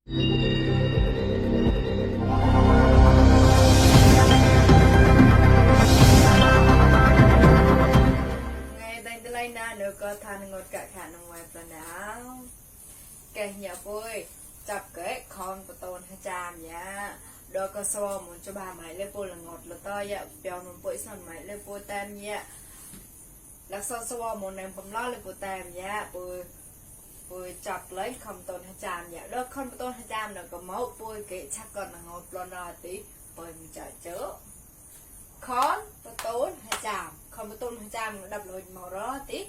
Ngày tên tên lấy na được có thành ngột cả khả năng ngoài phần áo kẻ nhà vui chập cái con của tôn hay chàm nhá đó có so muốn cho bà mày lên vui là ngọt là to vậy béo mình bụi son mày lên vui tem nhá là so muốn em không lo lên vui tem nhá vui chập lấy không tôn hay chàm nhá đó con của tôn hay chàm là có máu vui cái chắc còn là ngọt lon rồi tí bởi mình chạy chớ con của tôn hay chàm không có tôn hay chàm đập lùi màu đó tí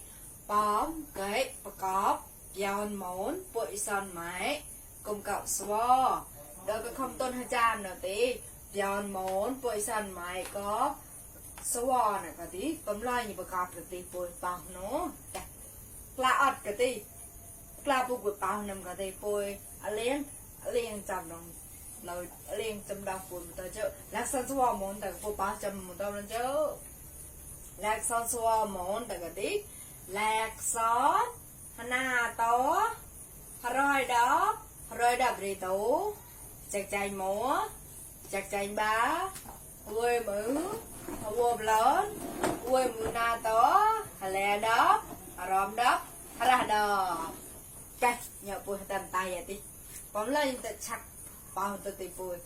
bóm cái có giòn món bụi son máy cùng cậu svo đôi cái không tôn hai trăm nữa tí giòn món bụi son máy có svo này có tí bấm loay như bờ cọp được tí bụi bọc nó là ọt cái tí là bụi bụi bọc nằm cái tí bụi liên chậm đồng lời liên chậm đọc bụi một tờ chứ lạc son svo món tại bụi bọc chậm một tờ lên chứ lạc son svo món tại cái tí lạc xót na tó rồi đập rì tủ chặt chanh múa chặt chanh bá quê mứ quê lớn quê mứ na tó lẹ đó ròm đó ra đò cái nhờ bùi tầm tay vậy đi bóng lên tự chặt bao tự tì bùi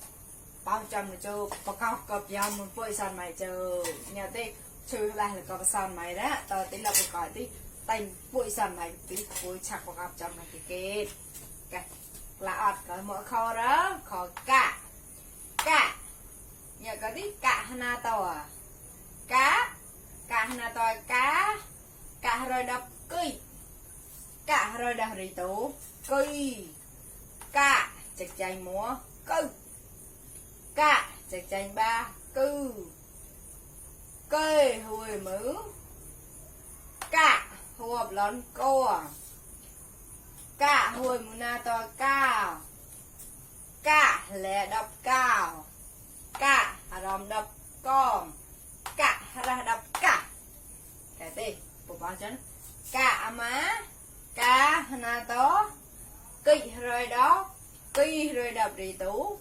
bao trăm là châu bao cao cọp giam một bùi son mày chờ nhờ đi chứ là cọp son mày đó tao tí là một cõi tí tay bụi sầm này tí bụi chặt vào gặp trong này thì kết cái là ọt có mỗi kho đó kho cả nhờ có tí cả hana to à cá hana to cá rồi đập cây cá rồi đập rì tủ cây cá chặt chanh múa cây cá chặt chanh ba cây hồi mứ cá hộp lón cô cả hồi mùa na to cao cả lẹ đập cao cả ròm đập con cả ra đập cả cái gì bộ bao chân cả má cá na to kỵ rồi đó kỵ rồi đập đi tú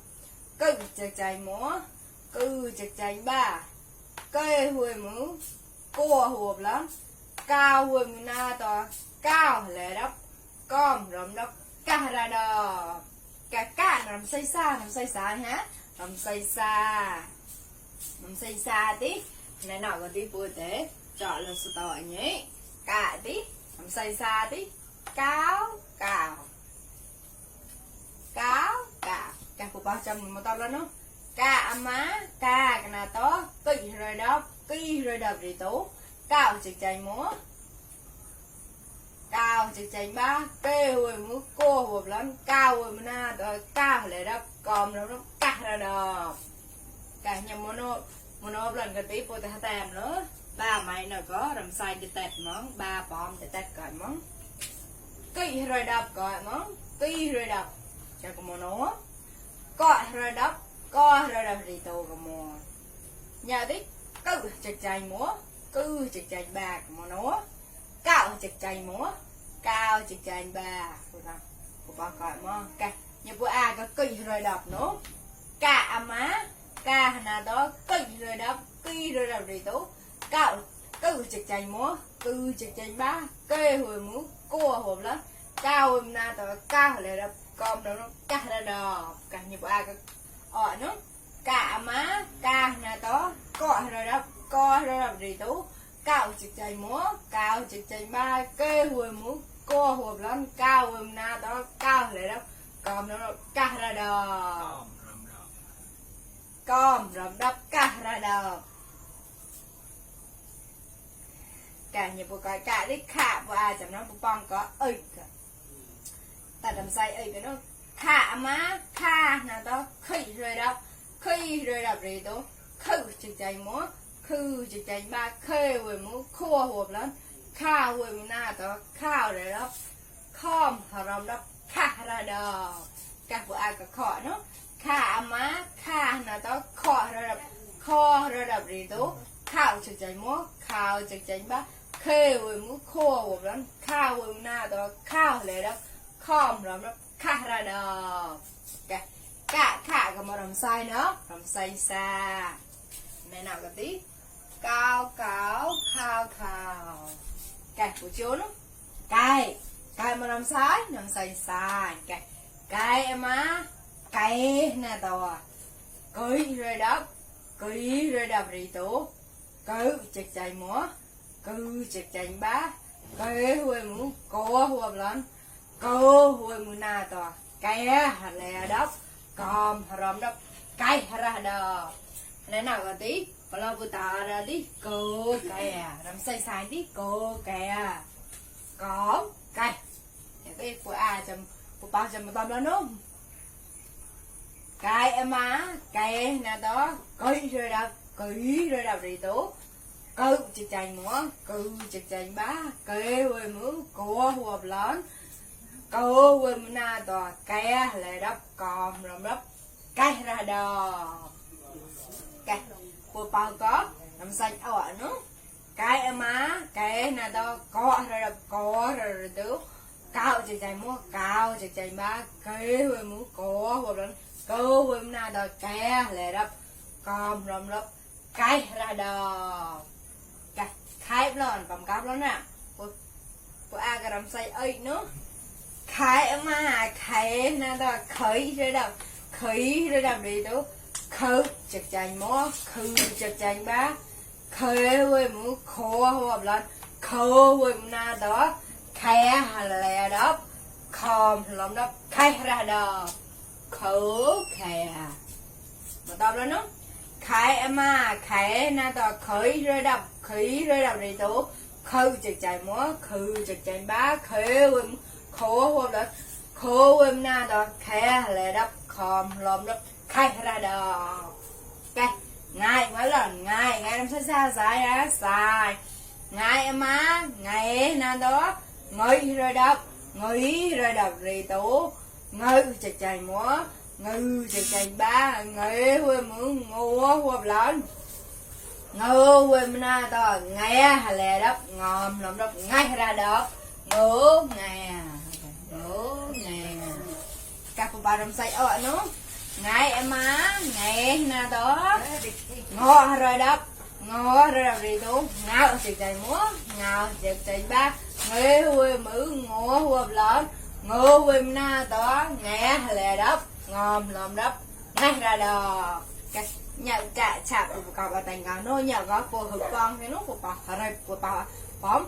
cự chặt chạy múa cự chặt chạy ba cây hồi mũ cô hộp lắm cao hồi mùa na to cao lẹ đập con rộng đập cá ra đò cá nằm xây xa hả nằm xây xa tí này nào còn tí bùi thế chọn là sự tỏi nhé cả tí nằm xây xa tí cáo cả của bao trăm một tao lên nó cá má cá cái nào to kỵ rồi đập rì tú cao trực chạy múa cao chặt chanh ba kê hồi mũ cô hộp lắm cao hồi mà na rồi cao lại đắp còn nó cắt ra đò cả nhà mono lần cái tí tôi ta tèm nữa ba mày nó có làm sai để tẹt món ba bom để tẹt cởi món kỹ rồi đập cởi món kỹ rồi đập cho con mono cọ rồi đập gì tù con mò nhà tí cứ chặt chanh múa cứ chặt chanh ba con mono cao chặt chanh múa cao chặt chanh ba của bà gọi mò cái như bữa có kỹ rồi đập nữa cả má ca nào đó kỹ rồi đập gì tú cao cứ chặt chanh múa cứ chặt chanh ba kê hồi múa cô hộp lắm cao hồi na tao cao lại đập con nó cắt ra đò cả như bữa có ở nữa cả má ca nào đó cọ rồi đập gì tú cao chặt chanh múa cao chặt chanh ba kê hồi múa cô hộp lắm cao hồi na đó cao lại đó còn nó cắt ra đò con rộng đập cắt ra đò cả nhiều bộ cái cả đi khả và ai chẳng nó bông có ơi ta làm sai ơi cái nó khả má kha nào đó khi rồi đập gì đó khư chừng chạy múa khư chừng chạy ba khê hồi múa khô hộp lắm khao hồi na đó khao để đó khom rộng đập khả ra đò các bộ ai có khó nó khả má kha nào đó kho rồi đập gì đó khao chừng chạy múa khao chừng chạy ba khê hồi múa khô hộp lắm khao hồi na đó khao để đó khom rộng đập khả ra đò cái cả khả có một đồng sai nữa đồng sai xa này nào cái tí cao cáo khao khao cái của chú nó cái mà đồng sai sai cái em á cái nè tao cưới rồi đập đi tố cứ chật chạy múa cứ chật chạy bá cái huề mũ cô huề lớn cô huề mũ na tao cái lẹ đắp còn rầm đắp cái ra đờ này nào cái tí kalau putar ra tí cô cái làm sai tí cô cái có cái của chấm của bao chấm một tầm đó đúng cái em á cái nè đó cưới rồi đập đi tố cứ chật chành múa cứ chật chành bá cái huề mũ cô huề lớn cô huề mũ na tao cái lẹ đắp còn rầm đắp cái ra đờ cái của bao có làm xanh ở nữa cái em á cái nè đó có rồi tứ cao chật chành múa cao chật chành bá cái huề mũ cô huề lớn cô huề mũ na tao cái lẹ đắp còn rầm đắp cái ra đờ cái khai lên cầm cáp đó nè của cái làm say ấy nữa khai mà khai nè đó khởi rồi đập đi tú khởi chật chành múa khởi chật chành bá khởi huề mũ khô hộp lên khô huề mũ na đó khai lẹ đắp khom lòng đắp khai ra đờ khởi khai mà tao đó nó khai mà khai na tao khởi rồi đập đi tú khởi chật chành múa khởi chật chành bá khởi huề mũ khô hộp lên khô huề mũ na đó khai lẹ đắp khom lòng đắp khai ra đờ cái ngày mấy lần ngày làm sao sai á sai ngày em á ngày nè đó ngồi rồi đập rì tủ ngồi chật chành múa ngồi chật chành ba ngồi huề mũ ngô hộp lớn ngô huề mũ na to nghe lẹ đắp ngòm lòng đắp ngay ra đập ngô nè các cô bà làm say ở nó ngày em á ngày nè đó ngó rồi đập đi tú ngao chật chành múa ngao chật chành ba nghe huề mũ ngô hộp lớn ngô huề mũ na đó nghe lẹ đắp ngòm lòng đắp ngay ra đờ cái nhận chạy chạp của cậu bà thành cao nó nhờ có cô hợp con cái nút của bà rồi của bà bóng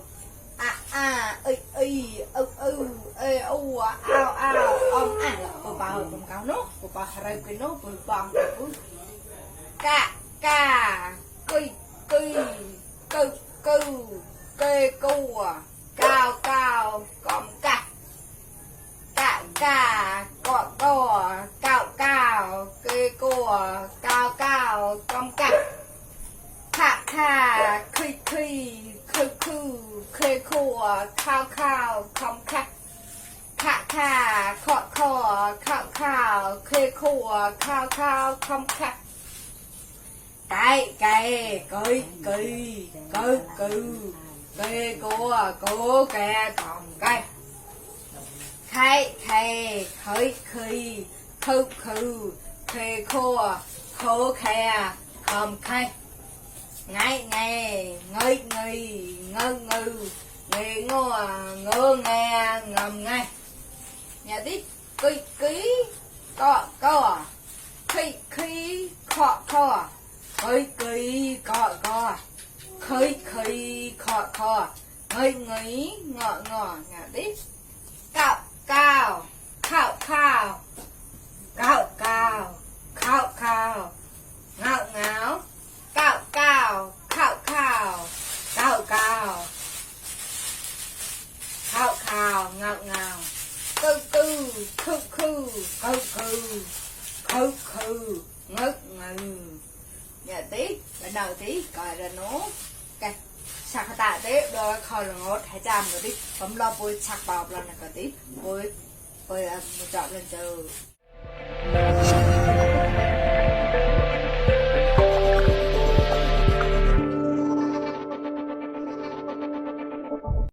ông của bà hợp con cao nút của bà rồi cái nút của bóng ca cây cua cao con ca cao cây cua cao con ca kha khư khua khao không khắc kha kho khao khê khua khao không khắc cái cùi cua cố kè còn cái khai khởi khư khê khua khô khe không khai ngày ngơi ngơ nghe ngầm ngay nhà tí ký co khi kho khơi co khơi kho ngơi ngọ nhà tí cao khao ngao khao khao ngao khư ngất ngừ nhà tí lần đầu tí coi là nó cái sạc tạ thế rồi khỏi là ngót hai trăm rồi tí bấm lo bôi sạc bọc lần này cái tí bôi một chọn lên chờ